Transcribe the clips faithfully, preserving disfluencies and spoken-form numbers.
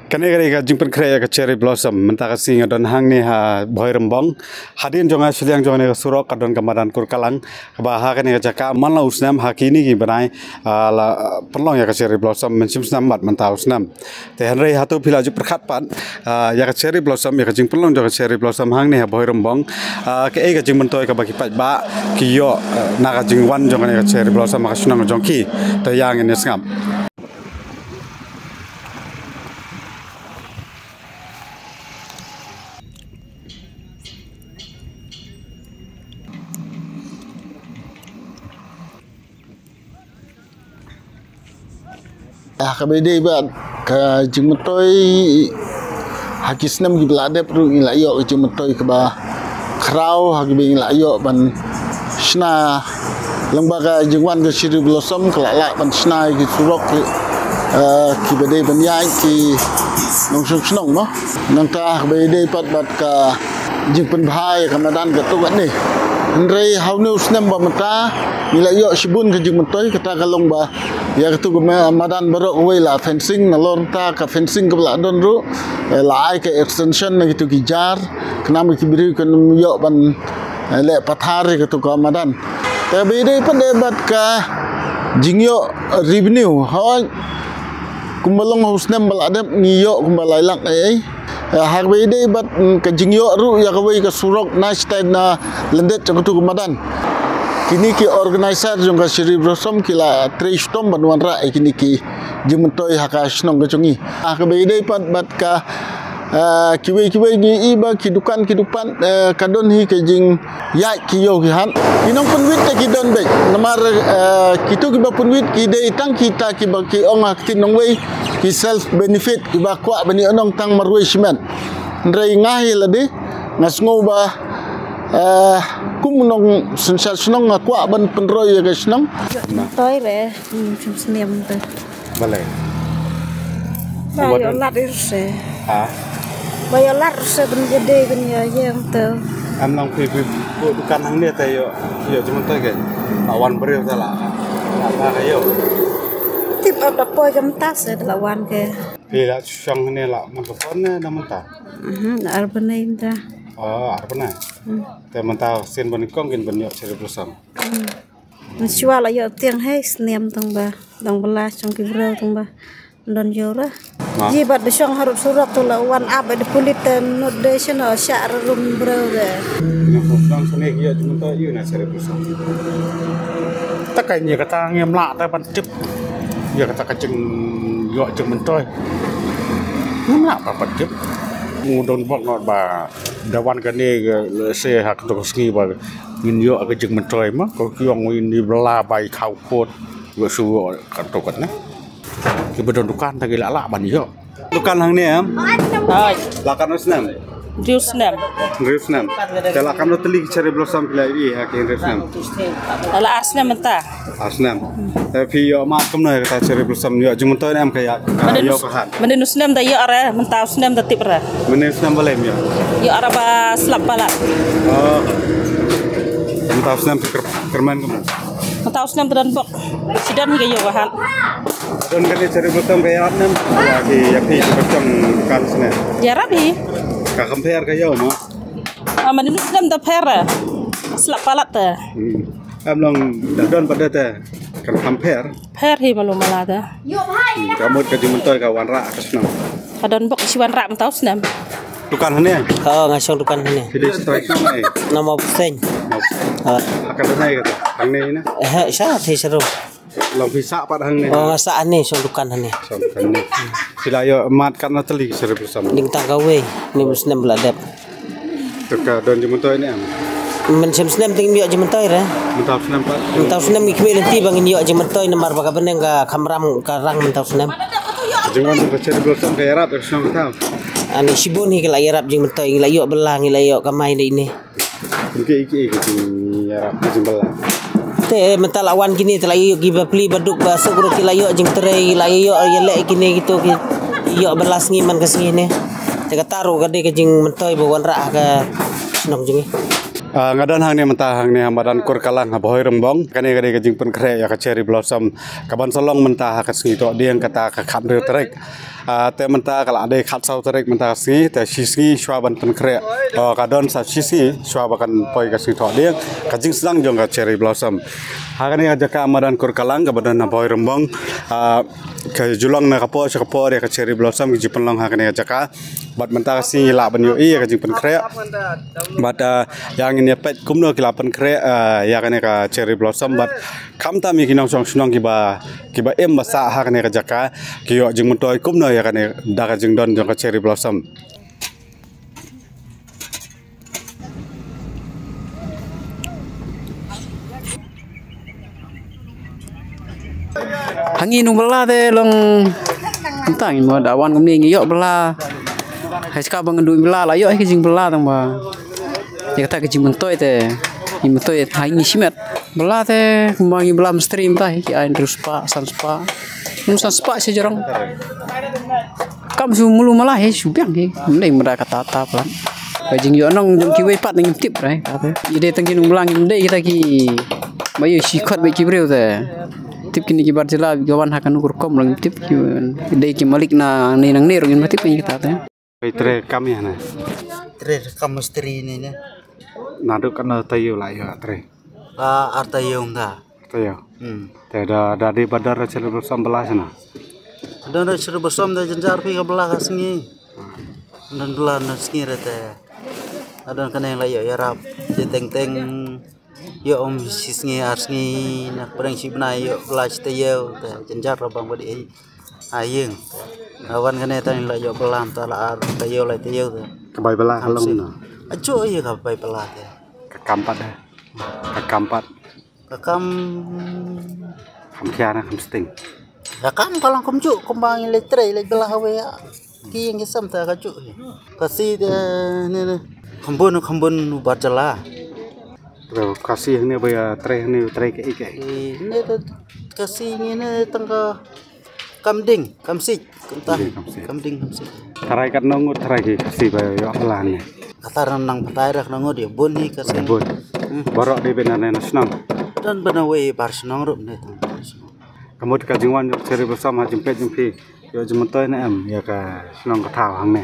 Kane ka dei ka jingpynkhreh ïa ka cherry blossom. Mynta ka sngi nga don hangne ha Bhoirymbong. Hadien jong nga shiliang jong kane ka surok ka don ka madan Kurkalang. Kaba ha kane ka jaka man la u snem ha kine ki bnai, ah, la, ah, pynlong ïa ka cherry blossom, mynshem snem bad mynta u snem. Te hynrei hato phi la ju pyrkhat pat, ah, ïa ka cherry blossom, ïa ka jingpynlong jong ka cherry blossom hangne ha Bhoirymbong, ah, kaei ka jingmyntoi kaba ki paidbah ki ïoh, ah, na ka jingwan jong kane ka cherry blossom ha ka shnong jong ki. Te ïa ngin ïa sngap. Ah, kaba ïadei bad ka jingmyntoi ha ki snem kiba la dep ruh ngi la ïoh ka jingmyntoi kaba khraw ha kiba ngi la ïoh ban shna lyngba ka jingwan ka cherry blossom ka la lah ban shna ïa ki surok ki, eh, kiba dei ban ïaid ki nongshong shnong mo. Nangta kaba ïadei pat bad ka jingpynbha ïa ka madan katto katne. Hynrei ha une u snem ba mynta ngi la ïoh shibun ka jingmyntoi kata ka long ba ïa katu ka ma-, madan baroh kawei la fencing, nalor kata ka fencing kaba la don ruh, eh, la ai ka extension na kitu ki jar, khnang ba ki briew kan ïoh ban, eh, leh pathar ïa katu ka madan. Te ba ïadei pat de bad ka jingïoh revenue, hooid, kumba long ha u snem ba la dep ngi ïoh kumba lai lak ei ei. Eh, ha kaba ïadei bad, mm, ka jingïoh ruh ïa kawei ka surok na shatai na lyndet jong katu ka madan. Kine ki organizer jong ka cherry blossom ki la trei shitom ban wanrah ïa kine ki jingmyntoi ha ka shnong ka jong ngi. Ha kaba ïadei pat bad ka, eh, kiwei kiwei ngi i ba ki dukan ki dukan, eh, ka don hi ka jing ïaid ki ïew ki hat. Ki nongpynwit te ki don beit. Namar, eh, kitu kiba pynwit ki dei tang kita kiba ki ong ha ktien nongwei ki self benefit, kiba kwah ban ïoh nong tang marwei shimet. Hynrei nga hi lade nga sngew ba, eh, kum u nongsynshar shnong nga kwah ban pynroi ïa ka shnong. Toi re, hmm, snem te. Balei? Ba ïoh lad ïa se. Ha? Ba ïoh lad se ban jadei ban ïa ïeng te. Em long phi phi buh dukan hangne te ïoh, ïoh jingmyntoi ke. La wan briew te la. La ka ïoh. Tip ap da poi ka mynta se te la wan ke. Phi la shong hangne la man ka por ne na mynta? Mhm, la ar bnai mynta. Oh, ar bnai. Hmm. Te mynta sien ban kong kin ban ïoh cherry blossom. Hmm. Ngan shuwa la ïoh tieng hei snem tang ba dang bla shong ki briew tang ba don ïoh ra. Ji bad ba shong harud surok tu la wan ap da pulit te nud de shano sha rum briew de. Ngan shong sene ki ïoh jingmyntoi ïoh na cherry blossom. Ta ka ngi kata ngim lah ta ban tip. Ïa kata ka jing ïoh jingmyntoi. Ngim lah ba ban tip. Ngu don bok not ba da wan kane ka se ha kata ka sngi ba ngin ïoh ka jingmyntoi ma ko ki ong ngin ïa bla bai khaw khot. Ïoh shu ïoh kan to kan ne. Kiba don dukan ta ki la lah ban ïoh. Dukan hangne em? Hai. La katno snem? Hynriew snem. Hynriew snem. Te la katno tylli ki cherry blossom ki la ïohi ha ki hynriew snem? La ar snem mynta. Ar snem. Te phi ïoh mad kumno ïa kata cherry blossom, ïoh jingmyntoi ne em ka ïa, ka ïoh ka hat? Mynta u snem da ïoh re, mynta u snem da tip re. Mynta u snem balei ym ïoh? Ïoh re ba slap palat. Oh. Mynta u snem te kyrmen kumno? Mynta u snem te don bok. Shi don hi ka ïoh ka hat. Don kane cherry blossom ka ïarap ne em? Ïa ki, ïa phi ki ba shong dukan sne. Ïarap hi. Ka compare ka ïoh mo? Ah, mynta u snem da pher re. Slap palat te. Hmm. Em long da don pat de te. Kan compare. Pher hi malu mala te. Hmm, ka mut ka jingmyntoi ka wanrah ka snem. Ka don bok shi wanrah mynta u snem. Dukan hangne? Ha, nga shong dukan hangne. Phi dei shatei shnong ei? Namo Pseng. Namo Pseng. Ha. Ha ka dei kata hangne na? Eh, sha, te sharum. Long phi sah pat hangne? Oh, nga sah hangne, shong dukan hangne. Shong dukan hangne. Phi la ïoh mad katno tylli cherry blossom? Ding tang kawei, hynñiew snem ba la dep. Te ka don jingmyntoi ne em? Mynshem snem te ngim ïoh jingmyntoi re. Mynta u snem pat? Mynta u snem ngi khmih lynti ba ngin ïoh jingmyntoi namar ba ka bneng ka kham ram ka rang mynta u snem. Jingwan ka cherry blossom ka ïarap ka shnong ka thaw? Ani shibun hi ka la ïarap jingmyntoi, ngi la ïoh bylla, ngi la ïoh kamai dei ne. Kum kiei kiei ki jingïarap ki jingbylla? Te mynta la wan kine te la ïoh ki bapli baduk basuk ruh ki la ïoh jingtrei, la ïoh ïaleh kine kito ki ïoh bylla sngi man ka sngi ne. Te kata ruh ka dei ka jingmyntoi ba wanrah ha ka shnong jong ngi. Ah, nga don hangne mynta hangne ha madan Kurkalang ha Bhoi Rymbong. Kane ka dei ka jingpynkhreh ïa ka cherry blossom kaban sa long mynta ha ka sngi Thohdieng kata ka khathynriew tarik. Ah, te mynta ka la dei khatsaw tarik mynta ka sngi, te shi sngi shuwa ban pynkhreh. Oh, ka don sa shi sngi shuwa ba kan poi ka sngi Thohdieng, ka jingsdang jong ka cherry blossom. Ha kane ka jaka madan Kurkalang kaba don ha Bhoi Rymbong. Ah, ka ju long na ka por sha ka por ïa ka cherry blossom ki ju pynlong ha kane ka jaka. Bad mynta ka sngi lah ban ïohi ïa ka jingpynkhreh. Bad, ah, ïa ngin ïa peit kumno ki la pynkhreh, ah, ïa kane ka cherry blossom bad khamtam ïa ki nongshong shnong kiba, kiba im ba sah ha kane ka jaka, ki ïoh jingmyntoi kumno ïa kane da ka jingdon jong ka cherry blossom. Ha ngi nong bylla te long, tang ngi mo da wan kumne ngi ïoh bylla. Hai ska ba ngi duh bylla la ïoh hi ka jingbylla tang ba. Ïa kata ka jingmyntoi te. Ngi myntoi ha ngi shimet. Bylla te kumba ngi bylla mistri mynta hi ki ai hynriew spah, san spah. Ngi san spah shi jrong. Kam shu mulu mala hi shu biang hi. Mending mada kata ta plan. Ka jingïoh nong jong kiwei pat ngim tip rai. Ide tang ki nong bylla ngim dei kita ki. Ba ïoh shi khot ba ki briew te. Tip kini ki bar jylla ki wan ha kano ka rukom ngim tip ki. Dei ki malik na ne nang ne ngim tip kita te. Bai trei kam ïa ne. Trei kam mistri ne ne. Naduh katno taïew la ïoh trei. Ah, ar taïew mynta. Taïew. Hmm. Te da, da dei ba don re cherry blossom bylla shano? Don re cherry blossom da jynjar phi ka bylla ka sngi. Don bylla na sngi re te. Don kane la ïoh ïarap. Te teng teng ïoh um shi sngi ar sngi na pyrshang shi bnai ïoh bylla shi taïew te jynjar ka bang ba dei. Ha ïing. Ka wan kane tang la ïoh bylla mynta la ar taïew lai taïew te. Ka bai bylla ka long na. Ajo ïa ka bai bylla te. Ka kam pat de. Ka kam pat. Ka kam. Kam khia na kam sting. Ka kam ka long kumjuh kumba ngi leit trei leit bylla ha wei ïa. Ki ïing ki sem te ka juh. Ka si te ne ne. Khambun khambun u bar jylla. Khasi ne ba ïa trei ne trei ka i ka i. Ne te ka si ngi ne tang ka kam ding, kam sik, kam tah. Kam ding, kam sik. Kam ding, kam sik. Tharai katno ngut tharai ki Khasi ba ïoh bylla ne. Kata nang patai rak nang ngut ïa bun hi ka sik. Bun. Hmm. Baroh dei bynta ne na shnong. Don bynta wei bar shnong ruh ne tang. Ka mut ka jingwan jong cherry blossom ha jingpeit jong phi. Ïoh jingmyntoi ne em ïa ka shnong ka thaw hangne.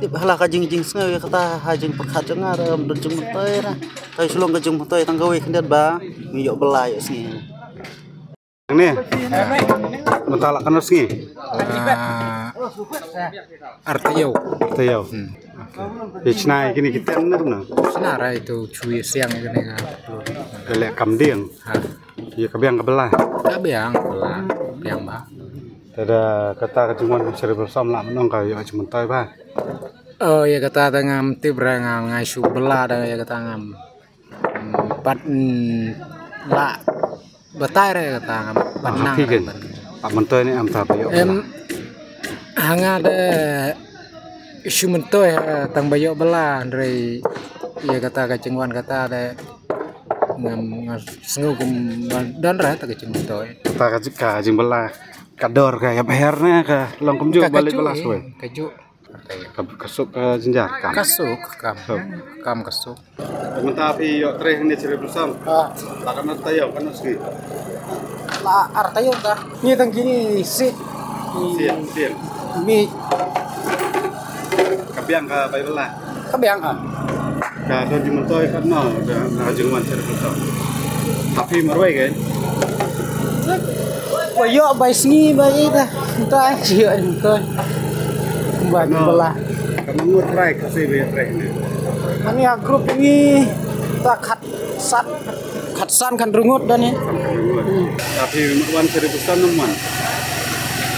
Tip hala ka jing jingsngew ïa kata ha jingpyrkhat jong nga ruh em don jingmyntoi na. Ka shu long ka jingmyntoi tang kawei khyndiat ba ngi ïoh bylla ïoh sngi. Hangne. Mynta la katno sngi? Ah, ar taïew. Ar taïew. Hmm. Okay. Ïa shna ïa kine ki tiang ne kumno? Shna ra ïa tu shu ïa siang ïa kane ka. Ka leh kam dieng. Ha. Ïa ka biang ka bylla. Ka biang ka bylla. Biang ba. Te da kata ka jingwan ka cherry blossom la mynno ka ïoh jingmyntoi ba. Oh, ïa kata te ngam tip ra nga, nga shu bylla da ïa kata ngam. Hmm, pat, hmm, la batai ra ïa kata ngam pat nang. Pat myntoi ne em ta ba ïoh bylla. Em, ha nga de shu myntoi ha tang ba ïoh bylla hynrei ïa kata ka jingwan kata de ngam, nga sngew kum don ra ta ka jingmyntoi. Kata ka jing, ka jingbylla ka dor ka ïa bher ne ka long kumjuh ka, ba leit bylla shuh. Ka juh. Ka, ka suk ka jynjar kam. Ka suk kam. Kam ka suk. Mynta phi ïoh trei hangne cherry blossom. Ha. La katno taïew katno sngi. La ar taïew ta. Ngi tang kine sik. Sik, sik. Mi. Ka biang ka bai bylla. Ka biang ha. Ka don jingmyntoi katno da na jingwan cherry blossom. Tapi marwei kan. Ba ïoh bai sngi ba ïa ta. Ta ïoh jingmyntoi. Ba bylla. Katno ngut trai Khasi ba ïa trei ne. Ani ha group ngi ta khat san, khat san khan rngut da ne. San khan rngut. Hmm. Tapi wan cherry blossom nang wan.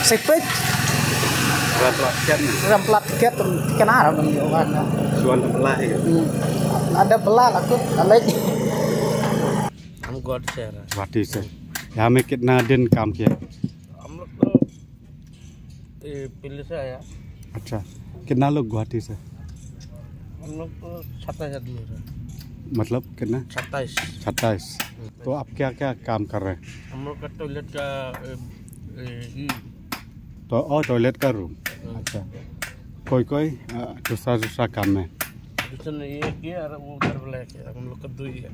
Sepet. Ram plat tiket ne. Ram plat tiket kena ram nang wan. Suan tang bylla hi. Hmm. Ada bylla la kut alai. हम गुवाहाटी से आ रहा है। गुवाहाटी से। यहाँ में कितना दिन काम किया? हम लोग तो ये पहले से आया। अच्छा, कितना लोग गुवाहाटी से? हम लोग तो सत्ताईस आदमी है। मतलब कितना? सत्ताईस। सत्ताईस। हम्म। तो आप क्या क्या काम कर रहे हैं? हम लोग का टॉयलेट का, ए, ए, ई। तो, और टॉयलेट का रूम? हम्म। अच्छा। कोई कोई, अ, दूसरा दूसरा काम में? दूसरे ने ये किया और वो उधर बुलाया किया, हम लोग का दो ही है।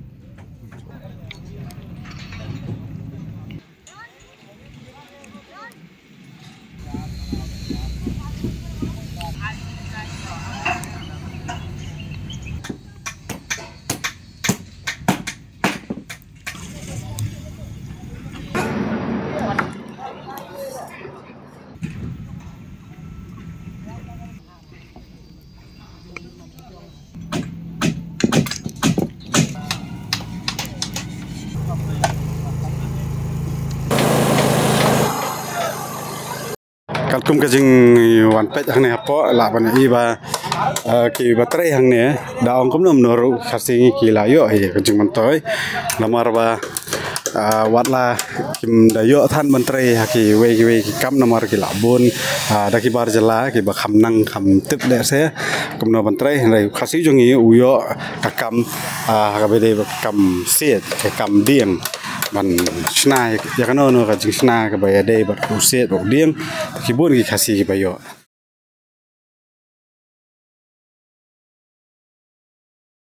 Katkum ka jingwan peit hangne hapoh, lah ban ïohi ba, eh, kiba trei hangne da ong kumno kumno ruh Khasi ngi ki la ïoh ïa ka jingmyntoi. Namar ba, eh, wat la kim da ïoh than ban trei ha kiwei kiwei ki kam namar ki la bun, eh, da ki bar jylla kiba kham nang kham tip lehse kumno ban trei, hynrei Khasi jong ngi u ïoh ka kam, eh, kaba dei ba kam siej, ka kam dieng. Ban shna ïa kano kano ka jingshna kaba ïadei bad u siej bad u dieng. Ki bun ki Khasi kiba ïoh.